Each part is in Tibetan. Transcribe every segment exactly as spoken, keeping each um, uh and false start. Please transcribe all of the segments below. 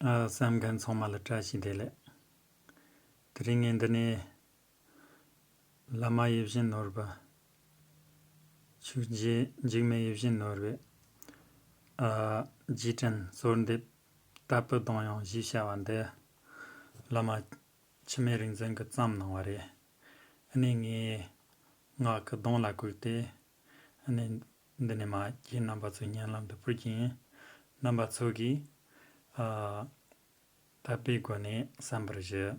ཨ། གསན་མཁན་ཚང་མ་ལ་བཀྲ་ཤིས་བདེ་ལེགས། དེ་རིང་ངས་འདི་ནས་བླ་མ་ཡིད་བཞིན་ནོར་བུ། ཆོས་རྗེ་འཇིགས་མེད་ཡིད་བཞིན་ནོར་བུའི། ཨ། རྗེས་དྲན་གསོལ་འདེབས། དད་པའི་གདུང་དབྱངས་ཞེས་བྱ་བ་འདི། བླ་མ་འཆི་མེད་རིག་འཛིན་གྱིས་བརྩམས་གནང་བ་རེད། ཨ་ནི་ངས་ངག་གི་གདངས་ལ་བཀུག་སྟེ། ཨ་ནི་འདི་ནས་མར་ཁྱེད་རྣམ་པ་ཚོའི་སྙན་ལམ་དུ་ཕུལ་གྱི་ཡིན། རྣམ་པ་ཚོ་གིས། ཨ། དད་པའི་སྒོ་ནས་གསན་པར་ཞུ།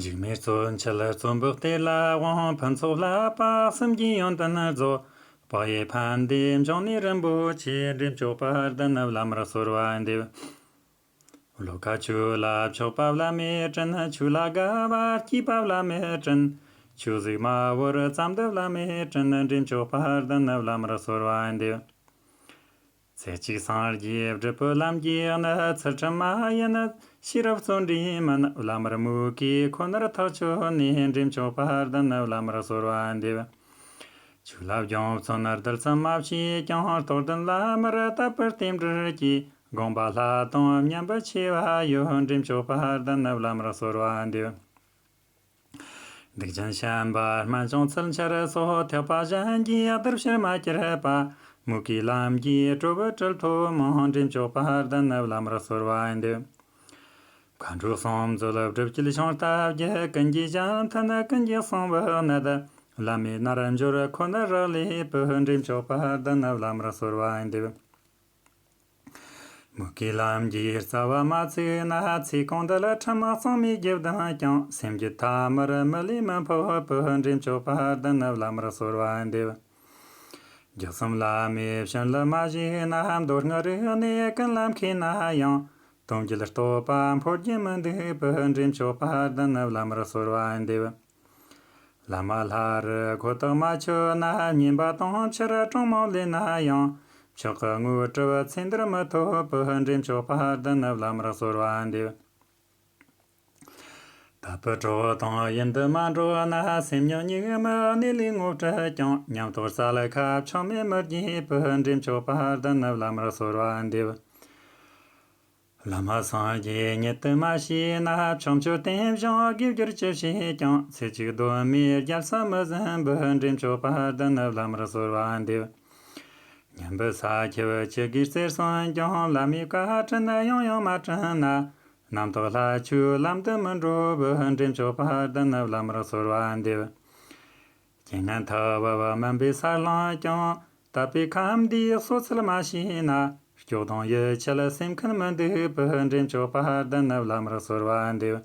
འཇིགས་མེད་བརྩོན་འཆལ་བརྩོན་པའི་གཏེར་ལ་དབང་། ཕུན་ཚོགས་བསླབ་པ་སེམས་ཀྱི་ཡོན་ཏན་རྫོགས། དཔག་ཡས་ཕན་བདེའི་འབྱུང་གནས་རིན་པོ་ཆེ། འདྲེན་མཆོག་དཔལ་ལྡན་བླ་མར་གསོལ་བ་འདེབས། བློ་ཁ་ཆོས་ལ་ཕྱོགས་པ་བླ་མའི་དྲིན། ཆོས་ལ་དགའ་བ་སྐྱེས་པ་བླ་མའི་དྲིན། ཆོས་གཟིགས་མ་བོར་ཙམ་དུ་བླ་མའི་དྲིན། འདྲེན་མཆོག་དཔལ་ལྡན་བླ་མར་གསོལ་བ་འདེབས། ཚེ་གཅིག་སངས་རྒྱས་སྒྲུབ་པའི་ལམ་གྱི་གནད། ཚུལ་ཁྲིམས་མ་ཡིན་ཤེས་རབ་བརྩོན་འགྲུས་མིན། བླ་མར་མོས་གུས་ཁོ་ནར་ཐག་ཆོད་ནས། འདྲེན་མཆོག་དཔལ་ལྡན་བླ་མར་གསོལ་བ་འདེབས། ཆོས་ལ་སྦྱངས་བརྩོན་གདུལ་ཙམ་མ་བྱས་ཀྱང་། རྟོགས་ལྡན་བླ་མར་དད་པའི་རྟེན་འབྲེལ་གྱིས། དགོངས་པ་ལྷ་དང་མཉམ་པའི་ཆེ་བ་ཡོད། འདྲེན་མཆོག་དཔལ་ལྡན་བླ་མར་གསོལ་བ་འདེབས། སྡིག་ཅན་བཤན་པ་སྨན་ལྗོངས་ཚུལ་འཆལ་སོགས། ཐེག་པ་གཞན་གྱི་གདུལ་བྱར་མ་གྱུར་པ། མོས་གུས་ལམ་གྱིས་སྤྲོ་བའི་དྲིལ་ཐོགས་མང་། འདྲེན་མཆོག་དཔལ་ལྡན་བླ་མར་གསོལ་བ་འདེབས། མཁའ་འགྲོ་གསུམ་མཛོད་སྒྲུབ་ཀྱི་ལྗོངས་ལྟ་བརྒྱད། ཀུན་གྱི་གཞལ་མཐུན་ཀུན་གྱི་གསང་བའི་གནད། བླ་མའི་རྣལ་འབྱོར་ཁོ་ནར་རག་ལས་པའི། འདྲེན་མཆོག་དཔལ་ལྡན་བླ་མར་གསོལ་བ་འདེབས། མོས་གུས་ལམ་གྱི་རྩ་བ་མ་ཚིག་ན། ཚེ་གང་འདུལ་ཁྲིམས་གཙང་མའི་རྒྱུ་ལྡན་ཀྱང་། སེམས་རྒྱུད་ཐ་མར་མི་ལུས་མི་འཕོ་བའི། འདྲེན་མཆོག་དཔལ་ལྡན་བླ་མར་གསོལ་བ་འདེབས། རྒྱུ་གསུམ་བླ་མའི་བྱིན་རླབས་མ་ཞུགས་ན། མདོ་སྔགས་རིག་གནས་ཀུན་ལ་མཁས་ན་ཡང་། དོན་བརྒྱུད་རྟོགས་པ་འཕོ་རྒྱས་མི་འདུག་པས། འདྲེན་མཆོག་དཔལ་ལྡན་བླ་མར་གསོལ་བ་འདེབས། བླ་མ་ལྷ་རུ་གོ་བརྡ་མ་ཆོད་ན། བསྙེན་པ་དང་ཕྱིར་གྲངས་མང་ལས་ན་ཡང་། མཆོག་གི་དངོས་གྲུབ་ཚེ་འདིར་མི་ཐོབ་པས། འདྲེན་མཆོག་དཔལ་ལྡན་བླ་མར་གསོལ་བ་འདེབས། དད་པའི་གྲོགས་དང་ཡུན་དུ་མ་འགྲོགས་ན། སེམས་ཉོན་གཉིས་མེད་གནས་ལུགས་ངོ་སྤྲད་ཀྱང་། ཉམས་རྟོགས་རྩལ་ཁ་ཆག་མེད་མི་རྒྱས་པས། འདྲེན་མཆོག་དཔལ་ལྡན་བླ་མར་གསོལ་བ་འདེབས། བླ་མ་སངས་རྒྱས་ཉིད་དུ་མ་ཤེས་ན། ཕྱོགས་ཆོས་རྟེན་བཞེངས་དགེ་སྦྱོར་ཅི་བྱས་ཀྱང་། ཚེ་གཅིག་གདོད་མའི་རྒྱལ་ས་མི་ཟིན་པས། འདྲེན་མཆོག་དཔལ་ལྡན་བླ་མར་གསོལ་བ་འདེབས། སྙན་པའི་ས་ཁྱབ་ཅི་དགོས་ཟེར་གསུངས་ཀྱང་། བླ་མའི་བཀའ་དྲིན་ཡང་ཡང་མ་དྲན་ན། རྣམ་རྟོག་ལྷ་ཆོས་ལམ་དུ་མི་འགྲོ་བས། འདྲེན་མཆོག་དཔལ་ལྡན་བླ་མར་གསོལ་བ་འདེབས། རྐྱེན་ངན་ཐུབ་པ་མིན་པའི་ས་བླངས་ཀྱང་། དད་པའི་ཁམས་འདིའི་གསོ་ཚུལ་མ་ཤེས་ན། སྐྱོ་གདུང་ཡིད་ཆད་སེམས་ཁུར་མི་འདུག་པས། འདྲེན་མཆོག་དཔལ་ལྡན་བླ་མར་གསོལ་བ་འདེབས།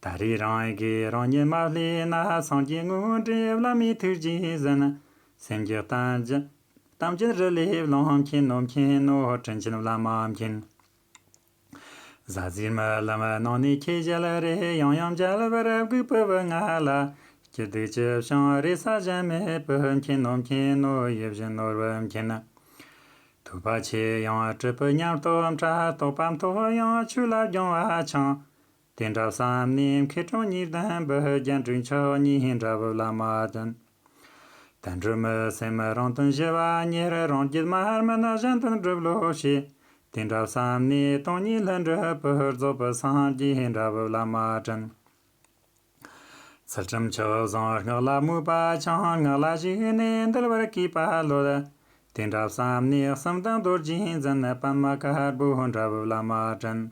ད་རེས་རང་གིས་རང་ཉིད་མ་བསླུས་ན། སངས་རྒྱས་དངོས་འབྲེལ་བླ་མའི་ཐུགས་རྗེས་ཟིན། སེམས་ཀྱི་གཏམ་རྒྱུད་གཏམ་རྒྱུད་རི་ལས་བླངས་མཁྱེན་ནོ་མཁྱེན་ནོ། དྲིན་ཆེན་བླ་མ་མཁྱེན། ཟ་ཟིར་རྨི་ལམ་ནང་ནས་ཁྱེད་ཞལ་རས་ཡང་ཡང་མཇལ་བར་སྒུག་པའི་ང་ལ། སྐྱིད་སྡུག་ཅི་བྱུང་རེ་ས་གཞན་མེད་པས། མཁྱེན་ནོ་མཁྱེན་ནོ་ཡིད་བཞིན་ནོར་བུ་མཁྱེན། ཐོས་པ་ཆེ་ཡང་སྲིད་པའི་ཉམས་རྟོགས་ཕྲ། རྟོགས་པ་མཐོ་ཡང་ཆོས་ལ་སྦྱོང་བ་འཆང་། དེ་འདྲ་བསམ་ནས་མཁས་གྲུབ་གཉིས་ལྡན་པའི། རྒྱན་དྲུག་མཆོག་གཉིས་འདྲ་བའི་བླ་མ་དྲན། དལ་འབྱོར་མི་སེམས་རང་དོན་ཞི་བ་ཉིད། རང་རྒྱུད་མ་སྨིན་གཞན་དོན་སྒྲུབ་བློ་ཞེས། དེ་འདྲ་བསམ་ནས་སྟོང་ཉིད་ལྷུན་གྲུབ་པའི། རྫོགས་པའི་སངས་རྒྱས་འདྲ་བའི་བླ་མ་དྲན། ཚུལ་ཁྲིམས་ཆོས་བཟང་སྔགས་ལ་མོས་པ་འཆང་། སྔགས་ལ་ཞུགས་ནས་འདུལ་བར་གུས་པ་ཡོད། དེ་འདྲ་བསམ་ནས་གསུམ་དང་རྡོ་རྗེ་འཛིན། པདྨ་དཀར་པོ་འདྲ་བའི་བླ་མ་དྲན།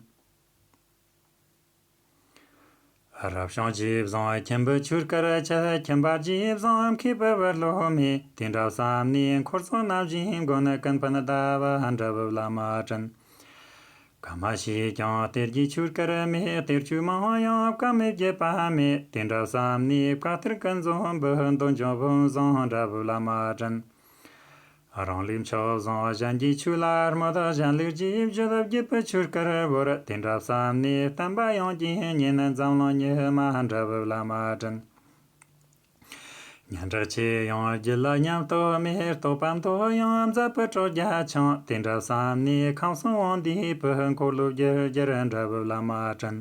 རབ་བྱུང་རྗེ་བཟང་ཁྱིམ་པའི་ཆོས་སྐལ་ཆེ། ཁྱིམ་པ་རྗེ་བཟང་མཁས་པའི་བུ་སློབ་མེད། དེ་འདྲ་བསམ་ནས་འཁོར་ཚོགས་རྣམ་བཞིའི་མགོན། ཀུན་ཕན་ཟླ་བ་འདྲ་བའི་བླ་མ་དྲན། གང་མ་ཤེས་ཀྱང་གཏེར་གྱི་ཆོས་སྐལ་མེད། གཏེར་ཆོས་མང་ཡང་བཀའ་མེད་བརྒྱད་པ་མེད། དེ་འདྲ་བསམ་ནས་བཀའ་གཏེར་ཀུན་འཛོམས་པའི། འདོད་འཇོ་བུ་བཟང་འདྲ་བའི་བླ་མ་དྲན། རང་ལུགས་མཆོག་བཟང་གཞན་གྱི་ཆོས་ལ་སྨོད། གཞན་ལུགས་རྗེས་བརྗོད་བརྒྱུད་པའི་ཆོས་སྐལ་བོར། དེ་འདྲ་བསམ་ནས་བསྟན་པ་ཡོངས་ཀྱི་གཉེན། འཛམ་གླིང་ཉི་མ་འདྲ་བའི་བླ་མ་དྲན། སྙན་གྲགས་ཆེ་ཡང་རྒྱུད་ལ་ཉམས་རྟོགས་མེད། རྟོགས་པ་མཐོ་ཡང་མཛད་པའི་གྲོགས་རྒྱ་ཆུང་། དེ་འདྲ་བསམ་ནས་ཁམས་གསུམ་དབང་འདུས་པའི། འཁོར་ལོ་རྒྱུད་རྒྱལ་འདྲ་བའི་བླ་མ་དྲན།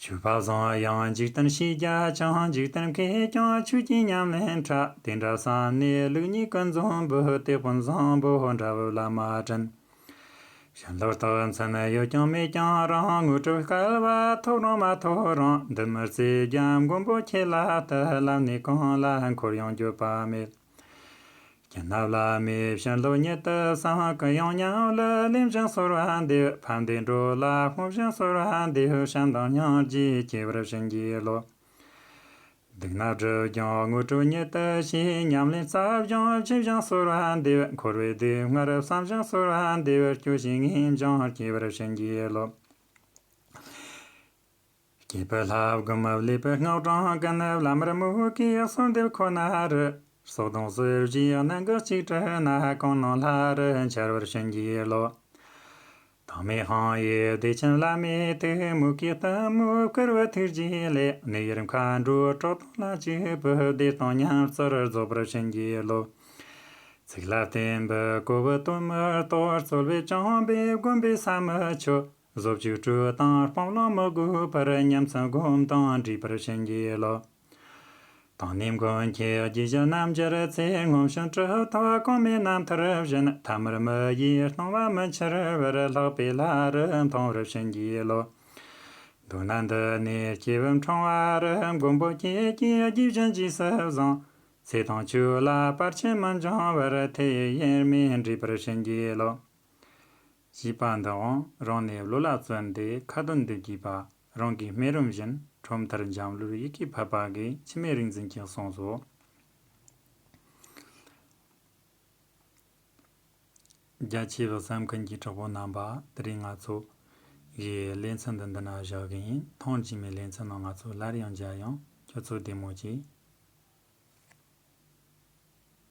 ཆོས་པ་བཟང་ཡང་འཇིག་རྟེན་ཤེས་རྒྱ་ཆུང་། འཇིག་རྟེན་མཁས་ཀྱང་ཆོས་ཀྱི་ཉམས་ལེན་ཕྲ། དེ་འདྲ་བསམ་ནས་ལུགས་གཉིས་ཀུན་འཛོམས་པོ། དེད་དཔོན་བཟང་པོ་འདྲ་བོ་ལ་མ་དྲན། བྱིན་རླབས་རྟགས་མཚན་ཡོད་ཀྱང་མེད་ཀྱང་རུང་། དངོས་གྲུབ་སྐལ་བ་ཐོབ་རུང་མ་ཐོབ་རུང་། འདི་མི་ཚེ་རྒྱམ་མགོན་པོ་ཁྱེད་ལ་གཏད། ལམ་སྣེ་གང་ལ་འཁོར་ཡང་འགྱོད་པ་མེད། སྐྱིད་སྣང་ལ་མེད་བྱིན་རླབས་ཉིད་དུ་བསམ། གུ་ཡངས་ཉམས་ལ་ལེན་ཞིང་གསོལ་བ་འདེབས། ཕན་བདེ་འགྲོ་ལ་སྨོན་ཞིང་གསོལ་བ་འདེབས། བྱམས་དང་སྙིང་རྗེ་སྐྱེ་བར་བྱིན་གྱིས་རློབས། སྡུག་བསྔལ་སྒྲིབ་སྦྱང་དངོས་གྲུབ་ཉིད་དུ་བྱེད། ཉམས་ལེན་རྩལ་སྦྱོང་བྱིན་ཞིང་གསོལ་བ་འདེབས། འཁོར་བའི་སྡུག་བསྔལ་བསམ་ཞིང་གསོལ་བ་འདེབས། སྐྱོ་ཤས་ངེས་འབྱུང་སྐྱེ་བར་བྱིན་གྱིས་རློབས། སྐྱེས་བུ་ལྷ་བསྒོམ་བློས་བུ་སྔགས་བགྲང་གིན། བླ་མར་མོས་གུས་གསོལ་འདེབས་ཁོ་ན་རུ། སྲོག་དང་གཟུགས་ཀྱི་གནད་འགག་གཅིག་གྲུབ་ན། གང་སྣང་ལྷ་རུ་འཆར་བར་བྱིན་གྱིས་རློབས། དྭངས་མའི་དཔང་ཡིག་བདེ་ཆེན་བླ་མའི་ཐུགས། མོས་གུས་ལྟད་མོ་བསྐུལ་བའི་ཐུགས་རྗེ་ལས། གནས་ཡུལ་མཁའ་འགྲོ་གྲོགས་དང་ལྷན་ཅིག་པུ། བདེ་སྟོང་ཉམས་སུ་རྫོགས་པར་བྱིན་གྱིས་རློབས། ཚིག་ལ་བརྟེན་པའི་གོ་བུ་དོན་མི་རྟོག་རྩོལ་བས་བཅིངས་པས་བསྒོམ་པས་བསམ་མི་ཆོད། བཟོ་བཅོས་སྤྲོས་དང་སྤང་བླང་མི་དགོས་པར། ཉམས་སུ་སྒོམ་དང་འདྲེས་པར་བྱིན་གྱིས་རློབས། དང་ནི་མགོན་ཁྱེད་རྒྱུད་བཞི་རྣམ་འབྱར་ཚེ། སྔོན་བྱོན་གྲུབ་ཐོབ་གོང་མའི་རྣམ་ཐར་བཞིན། ཐ་མར་མི་ཡི་སྣང་བ་མི་འཆར་བར། ལྷག་པའི་ལྷ་རུ་མཐོང་བར་བྱིན་གྱིས་རློབས། མདོར་ན་འདི་ནི་སྐྱེས་བུ་འཁྲུངས་པ་རུ། མགོན་པོ་ཁྱེད་ཀྱི་རྒྱུད་བཞི་འཇིགས་སུ་བཟུང་། ཚེ་དང་ཆོས་ལ་བར་ཆད་མི་འབྱུང་བར། མཐའ་ཡས་དབྱེར་མེད་འདྲེས་པར་བྱིན་གྱིས་རློབས། ཞེས་པ་འདིའང་རང་ནས་བློ་ལ་བརྩོན་ཏེ་ཁ་ཏོན་འདེབས་དགོས་པ། རང་གི་སྨིན་རུམ་བཞིན་ཁྲོམ་མཐར་འཇམ་ལུར་ཡི་གེ་ཕབ་པ་གིས་འཆི་མེད་རིག་འཛིན་གྱིས་གསུངས་སོ། རྒྱ་ཆེ་བའི་བསམ་མཁན་གྱི་གྲོགས་པོ་རྣམ་པ། དེ་རིང་ང་ཚོ་གི་ལེ་ཚན་འདི་འདི་ན་བཞག་གི་ཡིན། ཐེངས་རྗེས་མའི་ལེ་ཚན་ནང་ང་ཚོ་སླར་ཡང་མཇལ་ཡོང་། ཁྱོད་ཚོ་བདེ་མོ་བྱོས།